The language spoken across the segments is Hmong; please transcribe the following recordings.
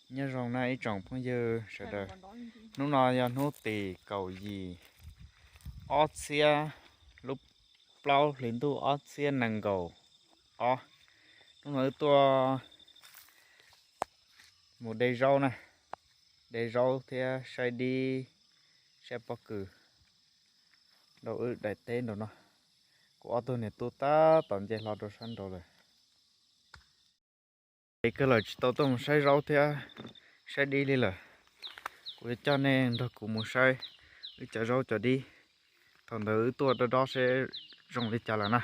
Nyob zoo na ib tsoom phooj ywg sawv daws, hnub no yog hnub tim kaum yim ob txhiab, lub plaub hli ntuj ob txhiab nees nkaum ob. Hnub no wb tuaj mus de zaub na, de zaub thiab saib dib, saib pob kws rau wb daim teb nraum no. Kuv ob tug niam tub tab tom nce hlo rau sab nraud lawm. Ces kawg lawm tsis tau tuaj mus saib zaub thiab saib dib li lawm. Kuv yuav coj nej nrog kuv mus saib wb cov zaub cov dib thaum ntawd wb tuaj dob dob seb zoo li cas lawm na.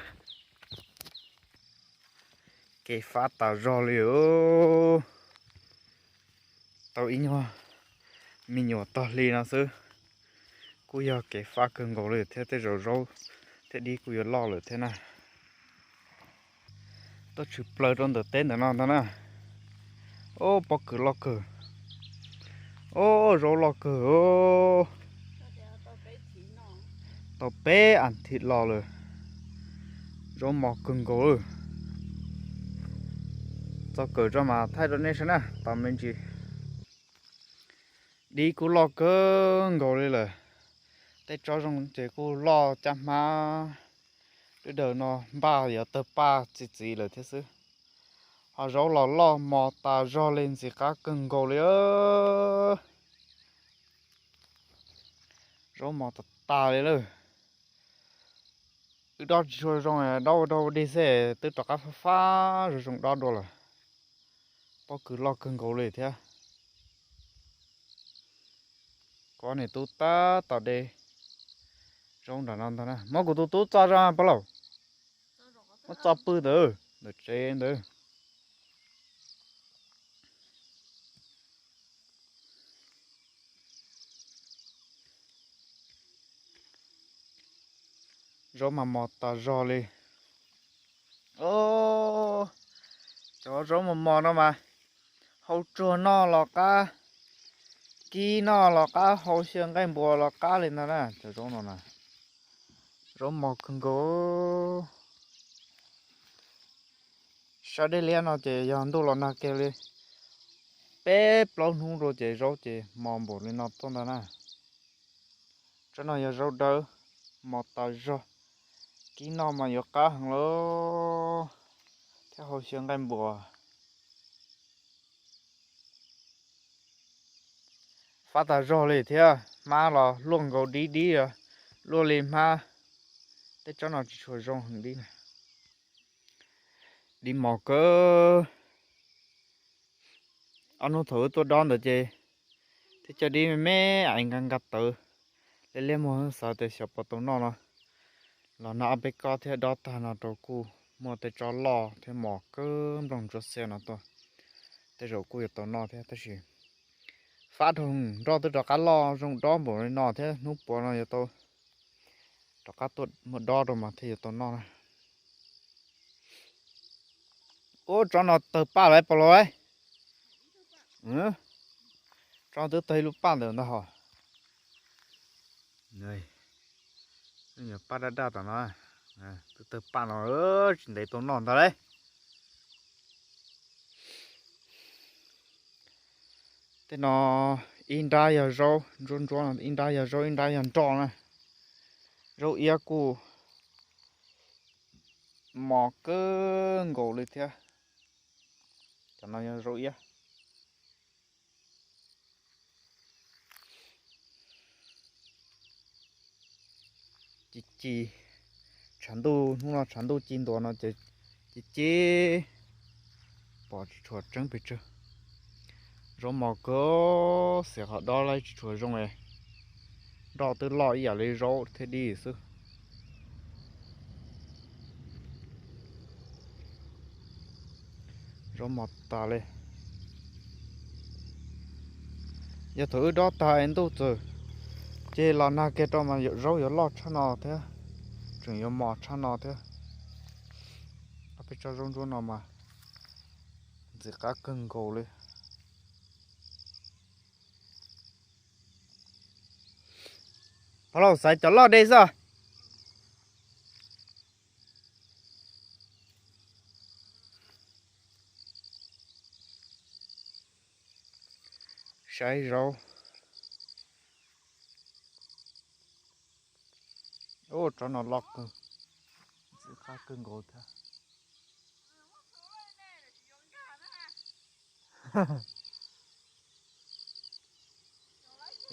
Kev fab tas zog li os. Tau ib nyuag me nyuam tog hli no xwb, kuj yog kev fab kawg nkaus li thiab, tej zaum zaub thiab dib kuj yuav loj lawm thiab na. Tuaj tshwm plaws rau ntawm teb ntawm no ntag na. Ob, pob kws loj kawg. Ob, zaub loj kawg. Tau peb as thiv los lawm. Zaub mos kawg nkaus lawm. Txog kawm tso mas thaij rau nej saib na, tos me ntsis. Dib kuj loj kawg nkaus li lawm. Tej tsob zoo ces kuj loj caj hmab, twb daws no npaj yuav tawg paj txi txiv lawm thiab xwb. Ho zaub los loj mos tas zog li, ntxim qab kawg nkaus li. Zaub mos tas tas li lawm. Wb dob tsis tshua zoo, dob ua dog ua dig xwb twb rov qab fab fab zoo zoo dob dua lawm. Pob kws loj kawg nkaus li thiab. Kuv ob niam tub tab tom de zaub nram no ntag na. Muab kuv tus tub txo zog pog laus. Muab txo pw ntawd, ntawm tsev ntawd. Zaub mas mos tas zog li. Cov zaub mos mos no mas hau tsuag noj los qab, kib noj los qab, hau xyaw nqaij npuas los qab li ntag na cov zaub no na. Zaub mos kawg nkaus. Sab dej liab no ces yog ntuj los nag kiag li peb plaub hnub rau ces zaub ces mos npaum li no tuaj ntag na. Tsob no yog zaub dawb, mos tas zog, kib noj mas yuav qab heev lawm thiab hau xyaw nqaij npuas. Fab tas zog li thiab, hmab los luaj nkaus dib dib, luaj li hmab. Tej tsob no tsis tshua zoo heev dib na. Dib mos kawg. Ob hnub thaum wb tuaj dob ntawd ces thiab coj dib me me es nqa nqa tawv, liab liab muag xav tias xyov puas tau noj no. Los noj ob peb kob thiab dob tag no rau kuj muaj tej tsob loj thiab mos kawg nplooj ntsuab xiab no tuaj. Tej zaum kuj yuav tau noj thiab tab sis fab dhau, nroj twb rov qab loj zoo dob npaum li no thiab hnub puav no yuav tau rov qab tuaj muab dob rau mas thiaj yuav tau noj na. Ub, tsob no tawg paj lawm pog laus. Tsob twb tawg ib lub paj ntawm ntag hos. Paj daj daj tom no, twb tawg paj no, tsis ntev tau noj ntag lauj. Tej no ib nrab yog zaub ntsuab ntsuab, ib nrab yog zaub, ib nrab yog nroj na. Zaub iab kuj mos kawg nkaus li thiab. Cov no yog zaub iab. Ci ci, tshav ntuj, hnub no tshav ntuj ci ntua no ces ci ci, pom tsis tshua tseeb pes tsawg. Zaub mos kawg, xiam qhov dob laib tsis tshua zoo es nroj twb loj ib yam li zaub thiab dib xwb. Zaub mos tas li. Yog thaum wb dob tag es ntuj txawm cig los nag kiag rau mas zaub yuav loj tshaj no thiab, tseem yuav mos tshaj no thiab. Ob peb tsob zaub ntsuab no mas ntxim qab kawg nkaus li. Pog laus, xaiv cov loj de xwb. Saib zaub. Ub, tsob no loj kawg, ntxim qab kawg nkaus thiab.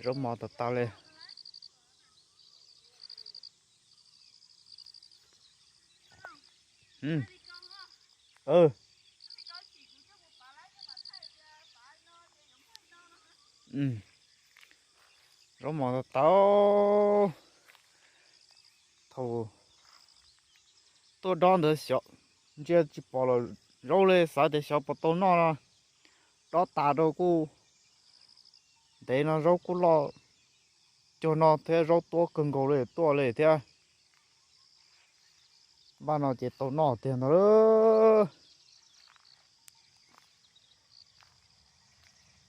Zaub mos tas tas li. Zaub mos tas tas. Thaum tuaj dob ntawd xyov, ntsia tsis pom los zaub li, xav tias xyov puas tau noj no. Dob tas rau kuj ntev no zaub kuj loj cuag no thiab, zaub tuab kawg nkaus li tuaj li thiab. Npaj no ces tau noj tiag ntag.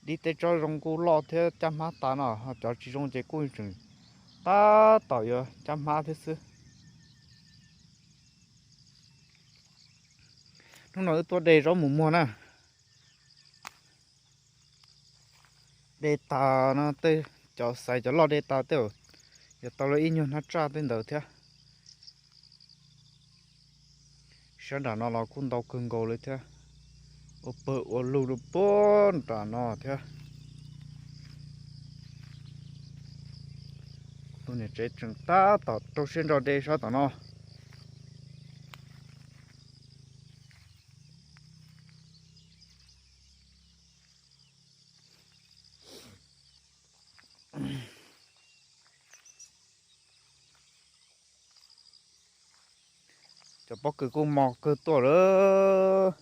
Dib tej tsob zoo kuj loj thiab caj hmab tas no, ho cov tsis zoo ces kuj tseem tab tom yuav caj hmab thiab xwb. Hnub no wb tuaj de zaub mus muag na. De tas no tej, cov xaiv cov loj de tas tej, yuav tau lawv ib nyuag hnab tsaj tej ntawd thiab. Sab nram no los kuj ntau kawg nkaus li thiab, ua pawg ua lug rau puag nram no thiab. Tus niam tsev tseem tab tom rau siab ntso de sab tom no. Cov pob kws kuj mos kawg tuaj lawm.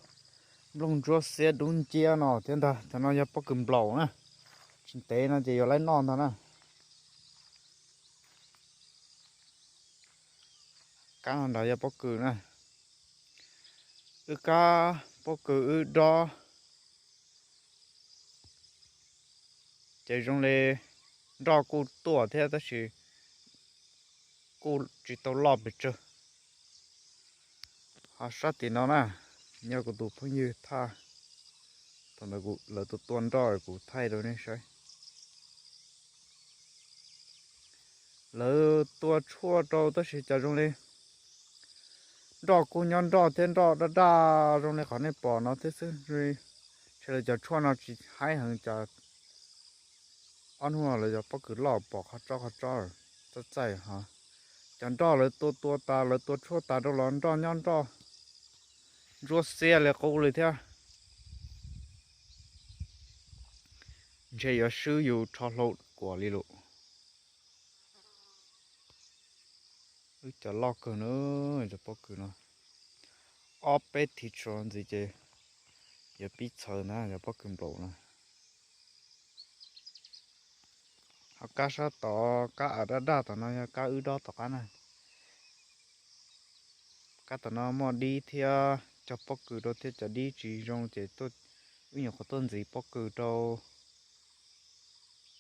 Nplooj ntsuab xiab dub nciab no thiab ntag. Cov no yog pob kws nplaum na, tsis ntev no ces yuav laib noj ntag na. Kab no nrad yog pob kws na. Wb kab pob kws wb dob ces zoo li nroj kuj tuaj thiab tab sis kuj tsis tau loj pes tsawg. Ho sab tim no na, nyob kuv tus phooj ywg thaj, thaum ntawd lawv tua tua nroj kuv thaij rau nej saib. Lawv tua tshuaj rau tab sis cas zoo li nroj kuj nyob nroj thiab nroj daj daj zoo li qhov nej pom no thiab xwb. Ntshe lawv cov tshuaj no tsis haib heev cas ob hnub no lawv cov pob kws loj pom qhov tsob qhov tsob txaij txaij ho. Cov nroj lawv tua tua tas lawv tua tshuaj tas rau los nroj nyob nroj ntsuab xiab li qub li thiab. Ntshe yuav swb yus rho hlau kuam li lawm. Wb cov loj kawg na, cov pob kws no ob peb thiv tshua ntxiv ces yuav pib txhawv na, cov pob kws nplaum no. Ho kab sab tod, kab av daj daj tom no yog kab wb dob tom qab na. Kab tom no muaj dib thiab cog pob kws rau thiab cov dib tsis zoo ces wb nyuam qhuav tuaj ntxiv pob kws rau,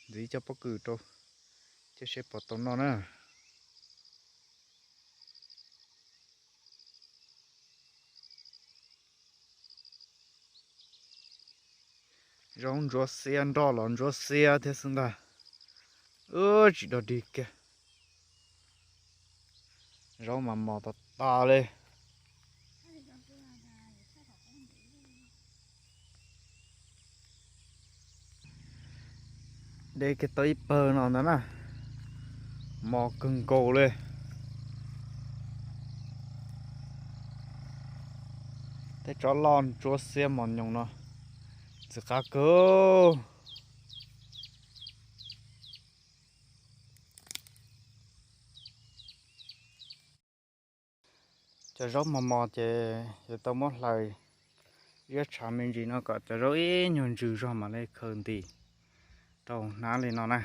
ntxiv cog pob kws rau thiab seb puas tau noj na. Zaub ntsuab xiab nroj los ntsuab xiab thiab xwb ntag. Wb tsis dog dig kiag. Zaub mas mos tas tas li. De kiag tau ib pawg no ntag na, mos kawg nkaus li. Tej tsob loj ntsuab xiab mos nyoos no ntxim qab kawg. Cov zaub mos mos ces yuav tau muab hlais ziab tshav me ntsis no kom cov zaub ib nyuag ntsws zog mam li khaws ntim rau hnab li no na.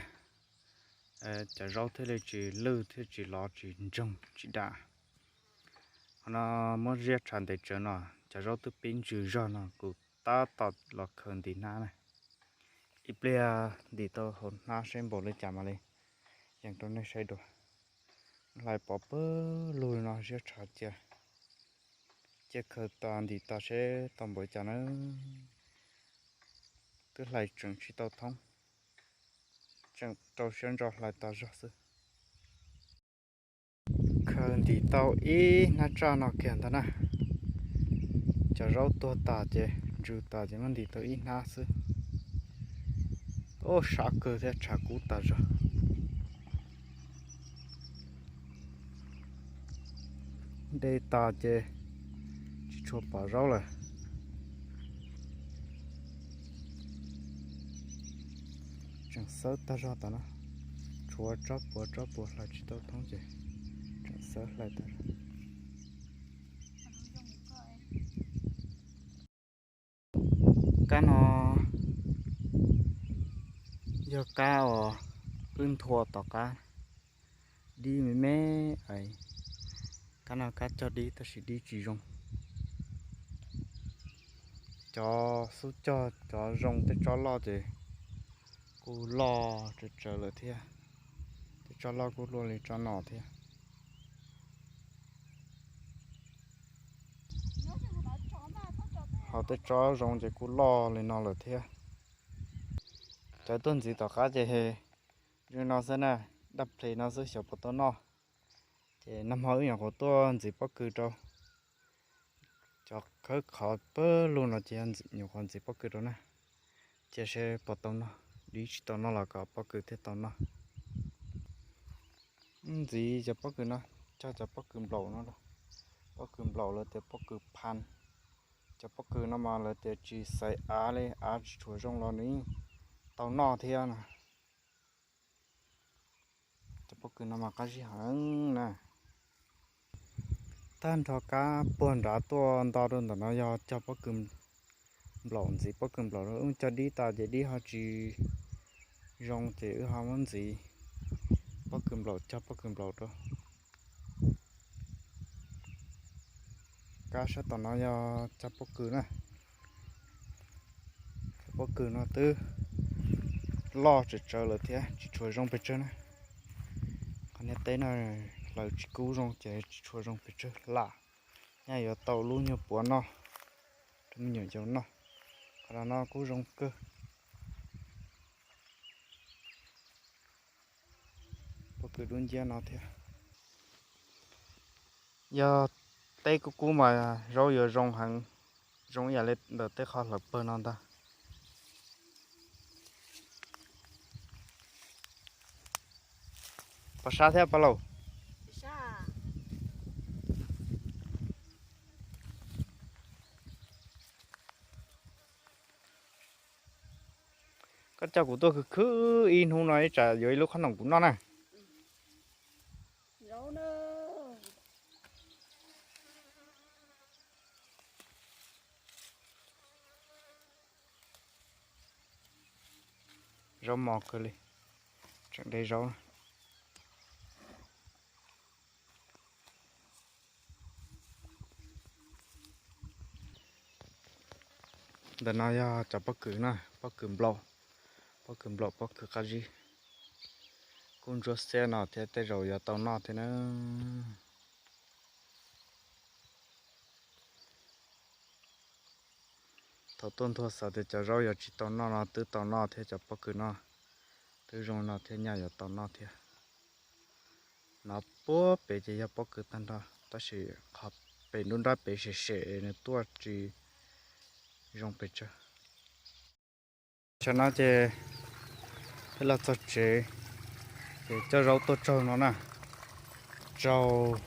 Cov zaub thiaj li tsis lwj thiaj tsis lov tsis ntsoog tsis dam. Qhov no muab ziab tshav ntev tsawv no cov zaub twb pib ntsws zog no kuv tab tom los khaws ntim hnab na. Ib pliag ntim tau hauv hnab seb npaum li cas mam li yees rau nej saib dua. Hlais pov pawg lug no ziab tshav cia, cia khaws tas ntim tas seb tau npaum li cas na. Twb hlais tseem tsis tau thoob. tseem rau siab ntso hlais tas zog xwb. Khaws ntim tau ib hnab tsaj no kiag ntag na. Cov zaub tuag tas ces ntsws tas ces muab ntim tau ib hnab xwb. Ub, sab kawg thiab tshav kub tas zog. De tas ces tsis tshua pom zaub lawm. Tseem xawb tag zog tom no, tshuav tsob puav tsob puav hlais tsis tau thoob ces tseem xawb hlais tag zog. Kab no yog kab uas wb nthua tom qab, dib me me es. Kab no kab cog dib tab sis dib tsis zoo. Cov xub cog cov zoo tej tsob loj ces kuj loj tsawv tsawv lawm thiab. Tej tsob loj kuj luaj li tsob no thiab. Ho tej tsob zoo ces kuj loj li no lawm thiab. Cov tuaj ntxiv tom qab ces zoo no xwb na, daj ple no xwb xyov puas tau noj. Ces nag hmo wb nyuam qhuav tuaj ntxiv pob kws rau. Cov khawb qhov pawg lug no ces nyuam qhuav ntxiv pob kws rau na. Cia seb puas tau noj, dib tsis tau noj los kom pob kws thiaj tau noj. Ntxiv cov pob kws no, cog cov pob kws nplaum no, pob kws nplaum lawv tias pob kws phan. Cov pob kws no mas lawv tias tsis xaiv av li, av tsis tshua zoo los nws yeej tau noj thiab no. Cov pob kws no mas qab zib heev na. Tag nrho kab puag nrad tuaj nto rau ntawm no yog cog pob kws nplaum, ntxiv pob kws nplaum rau. Wb cog dib tas ces dib ho tsis zoo ces wb ho muab ntxiv pob kws nplaum, cog pob kws nplaum rau. Kab sab tom no yog cog pob kws na. Cov pob kws no twb loj tsawv tsawv lawm thiab tsis tshua zoo pes tsawg na. Qhov niag teb no hlaws tsis kub zoo ces tsis tshua zoo pes tsawg, lam nyaj yuav tau lub nyuag puav noj rau me nyuam yaus noj. Qhov no kuj zoo kawg. Pob kws dub nciab no thiab. Yog teb kub kub mas zaub yuav zoo heev, zoo ib yam li ntawm tej qhov hlawv pawg no ntag. Pov sab thiab Paj Lauj. Koj coj kuv tuaj khwv khwv ib hnub no ib tsam yuav ib lub qhob noom kuv noj na. Zaub mos kawg li, tseem de zaub na. Ntawm no yog cov pob kws na, pob kws nplaum, pob kws nplaum pob kws qab zib. Kuj ntsuab xiab no thiab tej zaum yuav tau noj thiab na. Thaum tuaj nthua xav tias cov zaub yuav tsis tau noj no twb tau noj thiab, cov pob kws no twb zoo no thiab, nyaj yuav tau noj thiab. No puag pem ces yog pob kws tag nrho, tab sis qhov pem nruab nrab pem sem sem nws tuaj tsis zoo pes tsawg. Tsam no ces peb los txog tsev, ces coj zaub tuaj tsaug no na. Tsaug,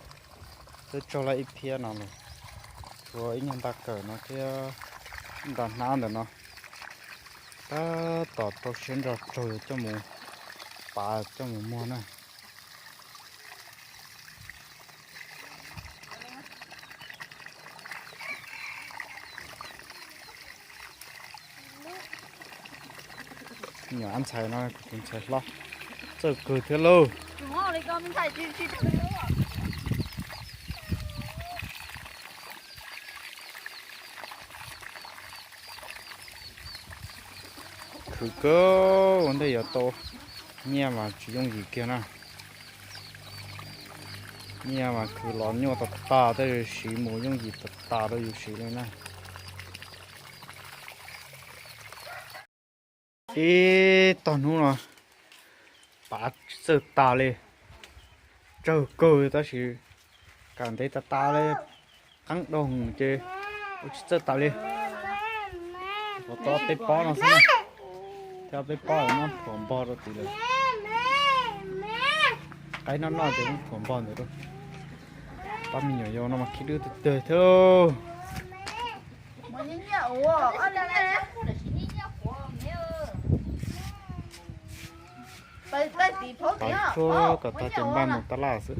twb tsaug lawm ib phiab no lawm, tshuav ib nyuag nta kawm no thiab nta hnab ntawm no. Tab tom rau siab ntso tsaug yuav coj mus pav coj mus muag na. Nyuam ab ntxhais no, kuv tus ntxhais hlob, txawj kawg thiab lauj. Khwv kawg ua ntej yuav tau, nyiaj mas tsis yooj yim kiag na. Nyiaj mas khwv los nyuaj tas tas, tej zaum siv mus yooj yim tas tas rau yus siv li na. Ib tog hnub no Pav tsis txawj tas li, tsawg kawg tab sis kam ntev tas tas li, qeeb doog ces ua tsis txawj tas li. Ua tau peb pob no xwb, thiab peb pob no phuam npog rau tid lawm. Qaib noj noj ces muab phuam npog ntawd rau. Pab me nyuam yaus no mas khib dwb tag tag thiab lauj. Pav tsuag kom tag ces npaj mus tab laj xwb.